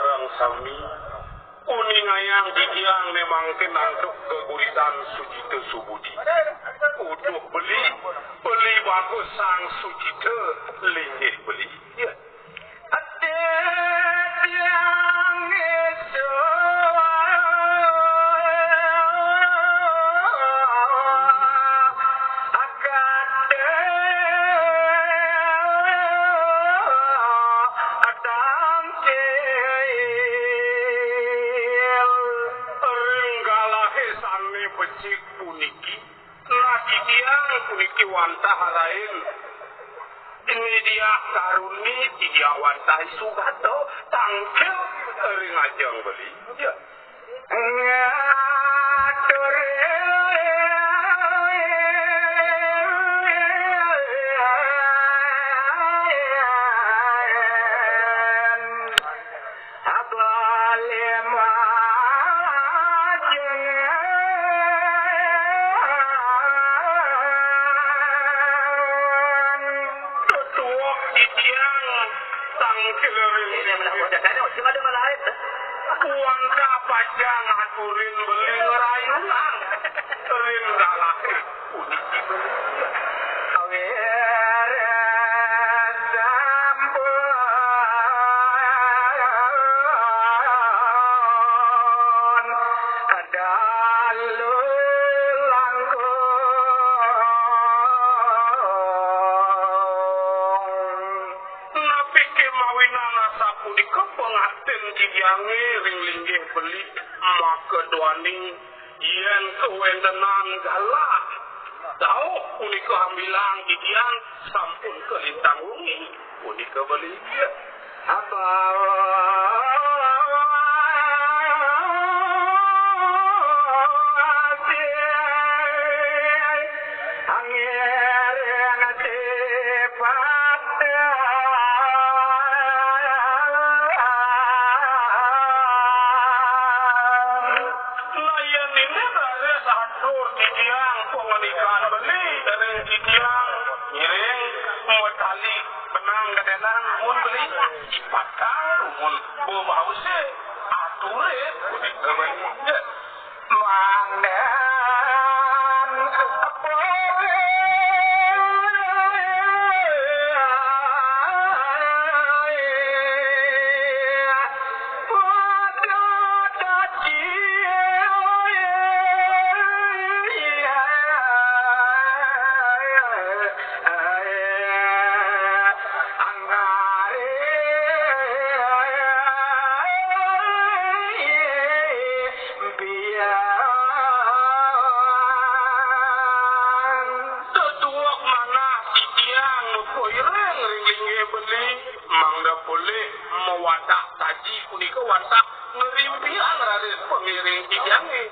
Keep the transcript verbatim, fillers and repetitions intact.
Sareng sami, uningayang titiang né mangkin antuk geguritan Sucita Subudi. Uduh beli, beli bagus Sang Sucita linggih beli. Ya. Ati tiang isun agate tangkil ring galahe sane becik puniki. Nah, titiang puniki wantah rain. Ini dia karuni, titiang wantah sugata, tangkil ring ajeng beli. Ya. Ngatur Abale majeng. Tutuok titiang tangkil ring. Ini malah bocah kano, sing ada malah lain. Kuangka pacang aturin beli ngerayunan. Ring galahe. Awit sampun dalu langkung. Napi ké mawinan asapunika pangartin titiangé ring linggih beli, maka duaning Yén kawéntenan galah, dauh punika ambilang titiang sampun kalintang wengi, punika beli. Abawa asih. Angiring sipat. Nah, yén inggih raris atur titiang pangandikan beli ring titiang ngiring matali benang kadénan mun beli sipatang rumun bebause ature punika beli. Mangdan Biang. Tutuak manah titiang nutuh iring ring linggih beli, mangda polih mawadah taji punika wantah ngrimpiang raris pangiring titiangé.